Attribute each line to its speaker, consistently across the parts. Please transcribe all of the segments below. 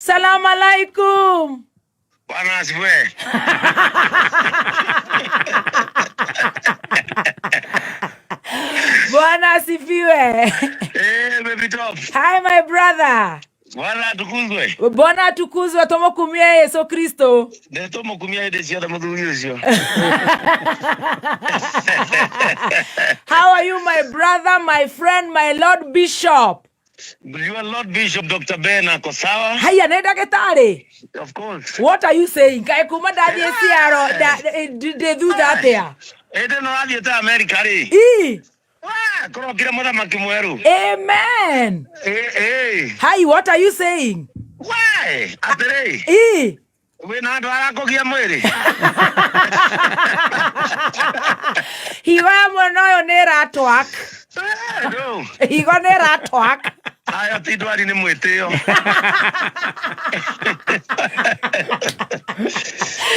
Speaker 1: Salamu alaikum.
Speaker 2: Bwana asifiwe.
Speaker 1: Bwana asifiwe.
Speaker 2: Eh, baby top.
Speaker 1: Hi my brother.
Speaker 2: Bwana atukuzwe.
Speaker 1: Bwana atukuzwe tumukumie Yesu Kristo.
Speaker 2: Nĩ tũmũkumia hĩndĩ ciothe mũthuri ũcio.
Speaker 1: How are you my brother, my friend, my Lord Bishop?
Speaker 2: Your Lord Bishop Dr. Ben ako sawa?
Speaker 1: Haya nĩ ndagĩtarĩ.
Speaker 2: Of course.
Speaker 1: What are you saying? Kaĩ kuma ndathiĩ ciaro ndĩ thutha atĩa?
Speaker 2: Ĩndĩ no athiĩte Amerika rĩ.
Speaker 1: Ii.
Speaker 2: Wah, kũrokire mũthamaki mwerũ.
Speaker 1: Amen.
Speaker 2: Eh, eh.
Speaker 1: Hi, what are you saying?
Speaker 2: Why? Atĩrĩ,
Speaker 1: Ii.
Speaker 2: wĩna andũ arakũgia mwĩrĩ?
Speaker 1: Higo ya mwena ũyũ nĩ ĩratwak.
Speaker 2: Eh, no.
Speaker 1: Higo nĩ ĩratwak.
Speaker 2: Ayo ti ndwari nĩ mwĩtĩo.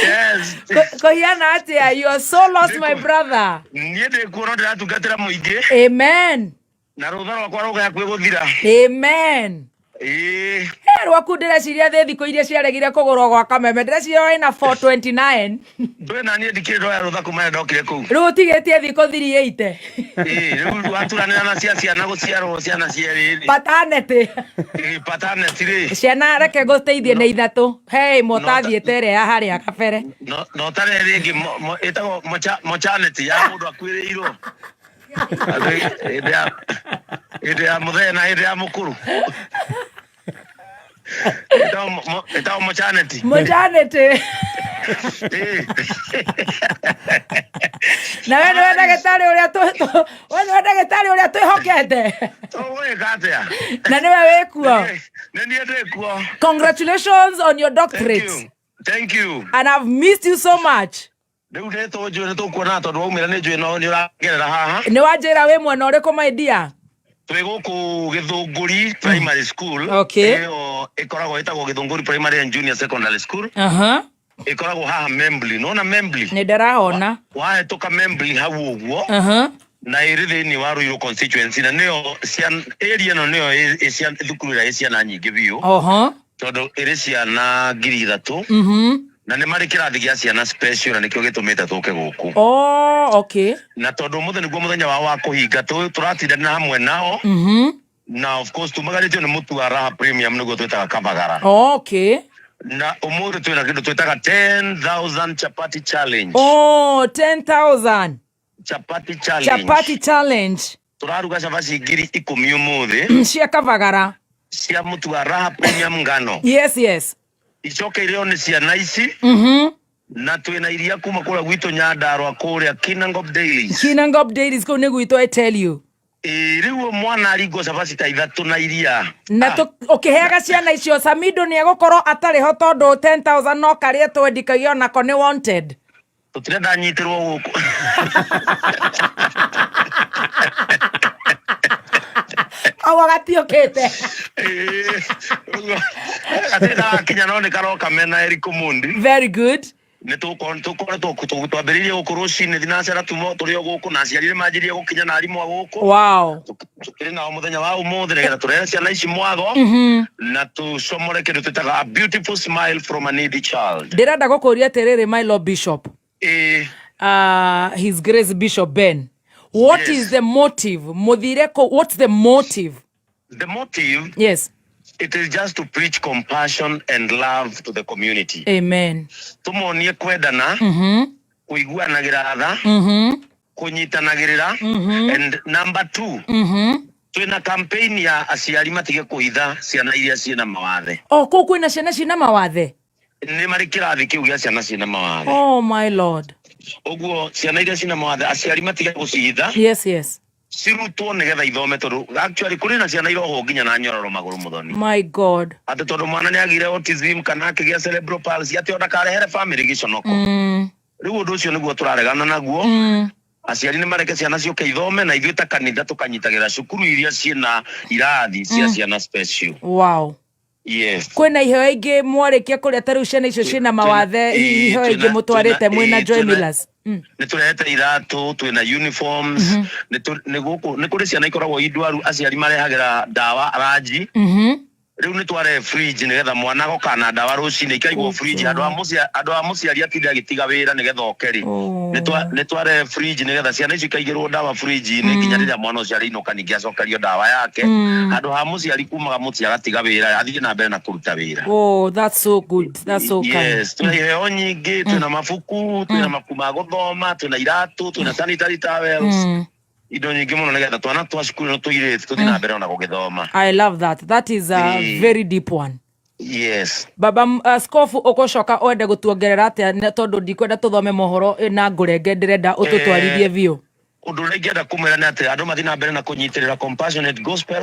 Speaker 2: Yes.
Speaker 1: Kũhiana atĩa? You are so lost my brother.
Speaker 2: Niĩ ndĩ kuo no ndĩratungatĩra mũingĩ
Speaker 1: Amen.
Speaker 2: na rũtha rwakwa rũge hakuhĩ gũthira.
Speaker 1: Amen.
Speaker 2: Ĩĩ.
Speaker 1: He rwaku ndĩreciria thĩ thikũ iria ciaregire kũgũrwo gwa kameme ndĩreciria wĩna 429.
Speaker 2: Ndũĩ na niĩ ndikĩrĩ ndoya rũtha kuma rĩrĩa ndokire kũu.
Speaker 1: Rĩu ũtigĩtie thikũ 380.
Speaker 2: Ĩĩ, rĩu waturanĩra na cia ciana gũciarwo ciana cierĩ rĩ.
Speaker 1: Paternity.
Speaker 2: Ĩĩ, paternity rĩ.
Speaker 1: Ciana reke ngũteithie nĩ ithatũ. He ĩmwe ũtathiĩte ĩrĩa ya harĩa kabere.
Speaker 2: No no ũtarĩ ĩrĩa ĩngĩ ĩtagwo mochanity ya mũndũ akuĩrĩirwo. Hĩndĩ ya mũthee na hĩndĩ ya mũkũrũ. Ĩtagwo mochanity.
Speaker 1: Mochanity.
Speaker 2: Ĩĩ.
Speaker 1: Na we nĩwe ndagĩtarĩ ũrĩa we nĩwe ndagĩtarĩ ũrĩa twĩhokete.
Speaker 2: Tũgwĩka atĩa?
Speaker 1: Na nĩwe wĩkuo.
Speaker 2: Nĩ niĩ ndĩ kuo.
Speaker 1: Congratulations on your
Speaker 2: Thank
Speaker 1: doctorate.
Speaker 2: you. Thank you.
Speaker 1: And I've missed you so much.
Speaker 2: Rĩu nĩ tũnjũĩ nĩ tũkuona tondũ waumĩra nĩ njũĩ no nĩ ũragerera haha.
Speaker 1: Nĩ wanjĩra wĩ mwena ũrĩkũ my dear?
Speaker 2: Twĩ gũkũ Gĩthũngũri Primary School.
Speaker 1: Okay.
Speaker 2: Ĩyo ĩkoragwo ĩtagwo Gĩthũngũri Primary and Junior Secondary School.
Speaker 1: Aha.
Speaker 2: Ĩkoragwo haha Membli. Nĩwona Membli?
Speaker 1: Nĩ ndĩrahona.
Speaker 2: Wahĩtũka Membli hau ũguo.
Speaker 1: Aha.
Speaker 2: Na ĩrĩ thĩinĩ wa Ruiru constituency na nĩyo area ĩno nĩyo thukuru ĩrĩa ĩ ciana nyingĩ biũ.
Speaker 1: Oho.
Speaker 2: Tondũ ĩrĩ ciana 3,000. Na nĩ marĩ kĩrathi gĩa ciana special na nĩkĩo gĩtũmĩte tũke gũkũ.
Speaker 1: Oh, okay.
Speaker 2: Na tondũ ũmũthĩ nĩguo mũthenya wao wa kũhinga, tũratindana hamwe nao. Na of course tumagarĩtio nĩ mũtu wa Raha Premium nĩguo twĩtaga Kabagara.
Speaker 1: Oh, okay.
Speaker 2: Na ũmũthĩ twĩna kĩndũ twĩtaga 10,000 chapati challenge.
Speaker 1: Oh, 10,000.
Speaker 2: Chapati challenge.
Speaker 1: Chapati challenge.
Speaker 2: Tũraruga cabaci 10,000 ũmũthĩ.
Speaker 1: Cia Kabagara.
Speaker 2: Cia mũtu wa Raha Premium ngano.
Speaker 1: Yes, yes.
Speaker 2: Icoke irĩo nĩ ciana ici. Na twĩna iria kuma kũrĩa gwitũ Nyandarua kũrĩa Kinangop Dairies.
Speaker 1: Kinangop Dairies kũu nĩ gwitũ, I tell you.
Speaker 2: Ĩĩ, rĩu mwana aringwo cabaci ta ithatũ na iria.
Speaker 1: Na ũkĩheaga ciana icio Samido nĩ egũkorwo atarĩ ho tondũ 10,000 no karĩe twendikagia onako nĩ wanted.
Speaker 2: Tũtirenda nyitĩrwo gũkũ.
Speaker 1: Koguo gatiũkĩte.
Speaker 2: Ĩĩ, gatirĩ karakinya no nĩ karoka mena Eric Omondi.
Speaker 1: Very good.
Speaker 2: Nĩ tũkoretwo twambĩrĩirie gũkũ rũcinĩ thinacara tumo tũrĩ o gũkũ na aciari nĩ manjirie gũkinya na arimũ a gũkũ.
Speaker 1: Wow.
Speaker 2: Tũkĩrĩ nao mũthenya wa ũmũthĩ nĩgetha tũrehe ciana ici mwago na tũcomore kĩndũ twĩtaga a beautiful smile from a needy child.
Speaker 1: Ndĩrenda gũkũria atĩrĩrĩ my Lord Bishop.
Speaker 2: Ĩĩ.
Speaker 1: His Grace Bishop Ben. What
Speaker 2: Yes.
Speaker 1: is the motive? Mũthire kũ, what's the motive?
Speaker 2: The motive?
Speaker 1: Yes.
Speaker 2: It is just to preach compassion and love to the community.
Speaker 1: Amen.
Speaker 2: Tũmonie kwendana, kũiguanagĩra tha, kũnyitanagĩrĩra. And number 2, twĩna campaign ya aciari matige kũhitha ciana iria ciĩna mawathe.
Speaker 1: Oh, kũu kwĩna ciana ciĩna mawathe?
Speaker 2: Nĩ marĩ kĩrathi kĩu gĩa ciana ciĩna mawathe.
Speaker 1: Oh my Lord.
Speaker 2: Ũguo ciana iria ciĩna mawathe aciari matige gũcihitha.
Speaker 1: Yes, yes.
Speaker 2: Cirutwo nĩgetha ithome tondũ actually kũrĩ na ciana irohwo nginya na nyororo magũrũ mũthoni.
Speaker 1: My God.
Speaker 2: Atĩ tondũ mwana nĩ agĩire autism kana akĩgĩa cerebral palsy atĩ ona karehere family gĩconoko. Rĩu ũndũ ũcio nĩguo tũraregana naguo. Aciari nĩ mareke ciana ciũke ithome na ithuĩ ta kanitha tũkanyitagĩra cukuru iria ciĩna irathi cia ciana special.
Speaker 1: Wow.
Speaker 2: Yes.
Speaker 1: Kwĩna iheo ingĩ mwarĩkia kũrĩa ta rĩu ciana icio ciĩna mawathe, hihi iheo ingĩ mũtwarĩte mwĩna Joy Millers?
Speaker 2: Nĩ tũrehete iratũ, twĩna uniforms, nĩ gũkũ nĩ kũrĩ ciana ikoragwo i ndwaru, aciari marehagĩra ndawa ranji. Rĩu nĩ tware fridge nĩgetha mwana agoka na ndawa rũcinĩ ikaigwo fridge handũ ha mũciari atinde agĩtiga wĩra nĩgetha oke rĩ. Nĩ tware fridge nĩgetha ciana icio ikaigĩrwo ndawa fridge-inĩ nginya rĩrĩa mwana ũcio arĩinũka, ningĩ acokerio ndawa yake, handũ ha mũciari kumaga mũciĩ agatiga wĩra athiĩ na mbere na kũruta wĩra.
Speaker 1: Oh, that's so good, that's so kind.
Speaker 2: Yes, twĩna iheo nyingĩ, twĩna mabuku, twĩna mabuku ma gũthoma, twĩna iratũ, twĩna sanitary towels, indo nyingĩ mũno nĩgetha twana twa cukuru no tũirĩtu tũthiĩ na mbere ona gũgĩthoma.
Speaker 1: I love that. That is a very deep one. Baba askofu, ũgũcoka wende gũtuongerera atĩa? Tondũ ndikwenda tũthome mohoro na ngũrenge, ndĩrenda ũtũtwarithie biũ.
Speaker 2: Ũndũ ũrĩa ingĩenda kũmwĩra nĩ atĩ andũ mathiĩ na mbere na kũnyitĩrĩra Compassionate Gospel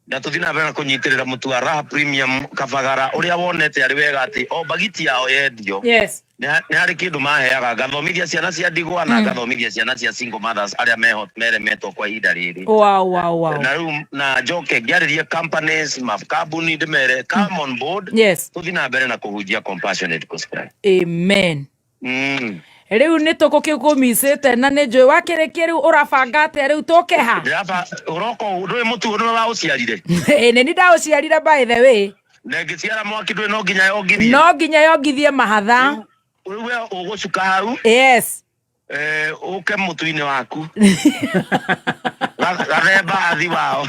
Speaker 2: na tũthiĩ na mbere na kũnyitĩrĩra mũtu wa Raha Premium Kabagara, ũrĩa wonete arĩ wega atĩ o bagiti yao yendio nĩ harĩ kĩndũ maheaga, ngathomithia ciana cia ndigwa na ngathomithia ciana cia single mothers arĩa meho meremetwo kwa ihinda rĩrĩ. Na rĩu na njoke ngĩarĩrie companies, makambuni, ndĩmere come on board, tũthiĩ na mbere na kũhunjia Compassionate Gospel.
Speaker 1: Amen. Rĩu nĩ tũkũkĩkũmicĩte na nĩ njũĩ wakĩrĩkia, rĩu ũrabanga atĩa? Rĩu tũkeha?
Speaker 2: Ndĩraba ũroka ndũĩ mũtu nĩwe wa ũciarire.
Speaker 1: Ĩ, nĩ ni ndaũciarire, by the way.
Speaker 2: Na ĩngĩciara mwaki ndũĩ no nginya yongithie.
Speaker 1: No nginya yongithie mahatha.
Speaker 2: Rĩu we ũgũcuka hau. Ũke mũtu-inĩ waku. Gathemba athi wao.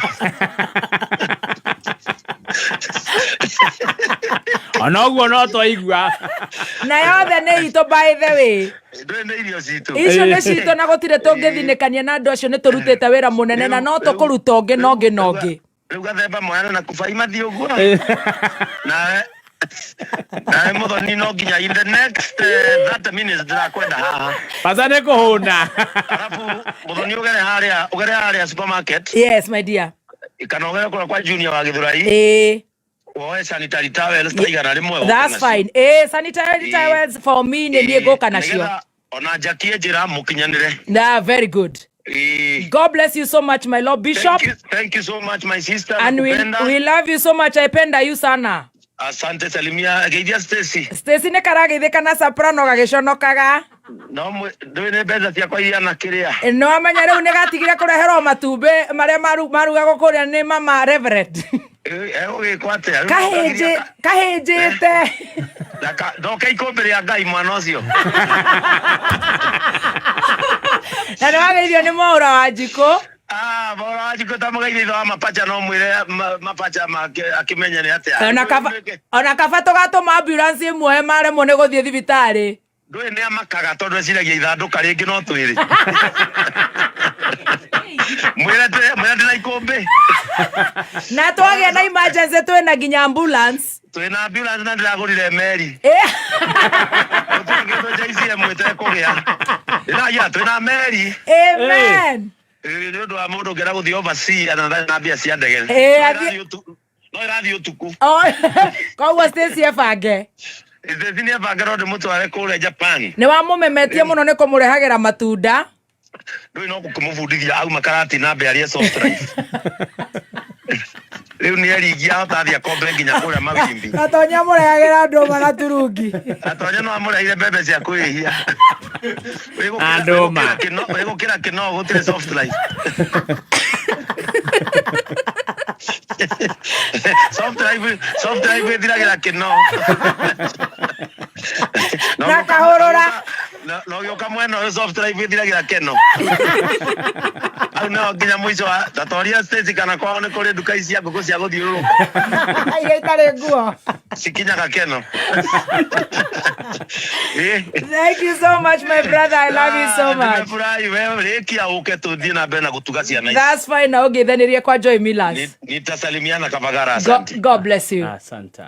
Speaker 3: Ona ũguo no twaigua.
Speaker 1: Na yothe nĩ itũ, by the way.
Speaker 2: Ndũĩ nĩ irio citũ.
Speaker 1: Icio nĩ citũ na gũtirĩ tũngĩthinĩkania na andũ acio. Nĩ tũrutĩte wĩra mũnene na no tũkũruta ũngĩ na ũngĩ na ũngĩ.
Speaker 2: Rĩu gathemba moyana na kubai mathiĩ ũguo, nawe mũthoni no nginya in the next 30 minutes ndĩrakwenda haha.
Speaker 3: Bata nĩ kũhũna.
Speaker 2: Arabu mũthoni ũgere harĩa supermarket
Speaker 1: Yes, my dear.
Speaker 2: kana ũgere kũrĩa kwa Junior wa Gĩthũrai, woe sanitary towels ta 100 ũke
Speaker 1: That's
Speaker 2: nacio.
Speaker 1: fine. Sanitary towels for me, nĩ niĩ ngũka nacio.
Speaker 2: Nĩgetha ona njakie njĩra mũkinyanĩre.
Speaker 1: Nah, very good. God bless you so much, my Lord Bishop.
Speaker 2: Thank you so much, my sister.
Speaker 1: And
Speaker 2: Nakupenda.
Speaker 1: we love you so much. I penda you sana.
Speaker 2: Asante, salimia geithia Stacy.
Speaker 1: Stacy nĩ karageithĩka na soprano gagĩconokaga.
Speaker 2: No ndũĩ nĩ mbeca ciakwa ihana kĩrĩa.
Speaker 1: No amenya rĩu nĩ gatigire kũreherwo matumbĩ marĩa marugagwo kũrĩa nĩ mama Reverend.
Speaker 2: Egũgĩkwo atĩa? Rĩu
Speaker 1: Kahĩnjĩ kahĩnjĩte.
Speaker 2: Ndoke ikũmbĩ rĩa Ngai mwana ũcio.
Speaker 1: Na nĩ wageithio nĩ Mwaũra wa Njikũ.
Speaker 2: Ah, Mwaũra wa Njikũ ta mũgeithia ithe wa mapacha, no mwĩre mapacha make akĩmenye nĩ atĩa.
Speaker 1: Ona kaba tũgatũma ambulance ĩmuoe maremwo nĩ gũthiĩ thibitarĩ.
Speaker 2: Ndũĩ nĩ amakaga tondũ eciragia ithandũka rĩngĩ no twĩrĩ. Mwĩre ndĩna ikũmbĩ.
Speaker 1: Na twagĩa na emergency twĩna nginya ambulance.
Speaker 2: Twĩna ambulance na ndĩragũrire meri. Gũtirĩ kĩndũ JCM ĩtekũgĩa. Ndĩragia twĩna meri.
Speaker 1: Amen.
Speaker 2: Nĩ ũndũ wa mũndũ ũngĩenda gũthiĩ overseas na ndarĩ na mbia cia ndege.
Speaker 1: Ĩ,
Speaker 2: No no ĩrathiĩ ũtukũ.
Speaker 1: Oh, koguo Stacy ebange.
Speaker 2: Stacy nĩ ebange no ndĩmũtware kũrĩa Japan.
Speaker 1: Nĩ wamũmemetie mũno nĩ kũmũrehagĩra matunda.
Speaker 2: Ndũĩ no gũkĩmũbundithia auma karati na mbe arĩe soft life. Rĩu nĩ eringia ahota athiĩ akombe nginya kũrĩa mawimbi.
Speaker 1: Gatonya mũrehagĩra ndũma na turungi.
Speaker 2: Atonya no amũrehire mbembe cia kwĩhia.
Speaker 3: Na ndũma.
Speaker 2: Wĩgũkĩra kĩno gũtirĩ soft life. Soft life ĩthiragĩra kĩno.
Speaker 1: Na kahũrũra.
Speaker 2: Na ũgĩũka mwena ũyũ soft life ĩthiragĩra keno. Hau no nginya mũico wa tatoria stage kana kwao nĩ kũrĩ nduka ici cia ngũkũ cia gũthiũrũrũka.
Speaker 1: Iria itarĩ nguo.
Speaker 2: Cikinyaga keno.
Speaker 1: Thank you so much, my brother. I love you so much.
Speaker 2: Nimefurahi, wewe rĩkia ũke tũthiĩ na mbere na gũtuga ciana ici.
Speaker 1: That's fine. Na ũngĩthanĩrie kwa Joy Millers.
Speaker 2: Nitasalimiana Kabagara, asante.
Speaker 1: God bless you.
Speaker 3: Asante.